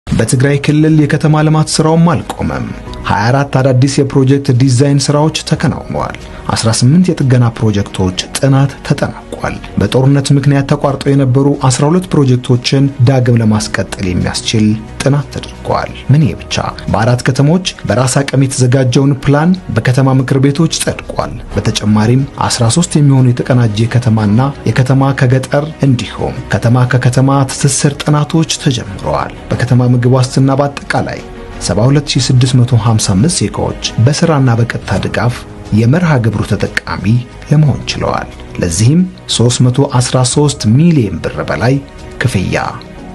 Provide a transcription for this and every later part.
በትግራይ ክልል የከተማ ልማት ስራውም አልቆመም። 24 አዳዲስ የፕሮጀክት ዲዛይን ስራዎች ተከናውነዋል። 18 የጥገና ፕሮጀክቶች ጥናት ተጠናቋል። በጦርነት ምክንያት ተቋርጠው የነበሩ 12 ፕሮጀክቶችን ዳግም ለማስቀጠል የሚያስችል ጥናት ተደርጓል። ምን ይሄ ብቻ፣ በአራት ከተሞች በራስ አቅም የተዘጋጀውን ፕላን በከተማ ምክር ቤቶች ጸድቋል። በተጨማሪም 13 የሚሆኑ የተቀናጀ የከተማና የከተማ ከገጠር እንዲሁም ከተማ ከከተማ ትስስር ጥናቶች ተጀምረዋል። በከተማ ምግብ ዋስትና በአጠቃላይ 72655 ዜጋዎች በስራና በቀጥታ ድጋፍ የመርሃ ግብሩ ተጠቃሚ ለመሆን ችለዋል። ለዚህም 313 ሚሊዮን ብር በላይ ክፍያ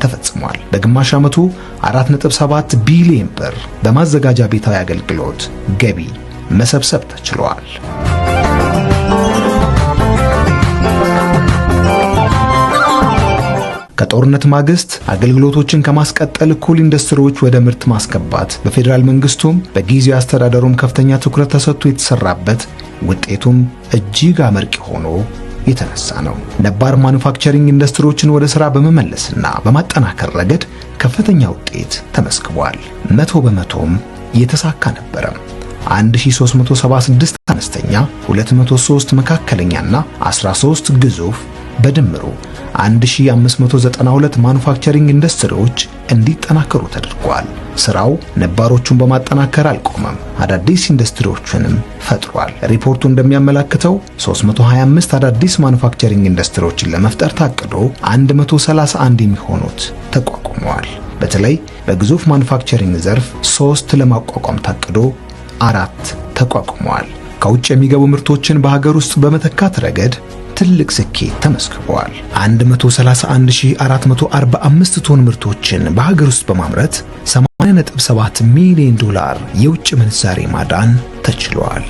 ተፈጽሟል። በግማሽ ዓመቱ 4.7 ቢሊዮን ብር በማዘጋጃ ቤታዊ አገልግሎት ገቢ መሰብሰብ ተችሏል። ከጦርነት ማግስት አገልግሎቶችን ከማስቀጠል እኩል ኢንዱስትሪዎች ወደ ምርት ማስገባት በፌዴራል መንግስቱም በጊዜያዊ አስተዳደሩም ከፍተኛ ትኩረት ተሰጥቶ የተሰራበት፣ ውጤቱም እጅግ አመርቂ ሆኖ የተነሳ ነው። ነባር ማኑፋክቸሪንግ ኢንዱስትሪዎችን ወደ ሥራ በመመለስና በማጠናከር ረገድ ከፍተኛ ውጤት ተመዝግቧል። 100% የተሳካ ነበረ። 1376 አነስተኛ፣ 203 መካከለኛና 13 ግዙፍ፣ በድምሩ 1592 ማኑፋክቸሪንግ ኢንዱስትሪዎች እንዲጠናከሩ ተደርጓል። ስራው ነባሮቹን በማጠናከር አልቆመም፣ አዳዲስ ኢንዱስትሪዎችንም ፈጥሯል። ሪፖርቱ እንደሚያመላክተው 325 አዳዲስ ማኑፋክቸሪንግ ኢንዱስትሪዎችን ለመፍጠር ታቅዶ 131 የሚሆኑት ተቋቁመዋል። በተለይ በግዙፍ ማኑፋክቸሪንግ ዘርፍ ሶስት ለማቋቋም ታቅዶ አራት ተቋቁመዋል። ከውጭ የሚገቡ ምርቶችን በሀገር ውስጥ በመተካት ረገድ ትልቅ ስኬት ተመዝግቧል። 131445 ቶን ምርቶችን በሀገር ውስጥ በማምረት 80.7 ሚሊዮን ዶላር የውጭ ምንዛሬ ማዳን ተችሏል።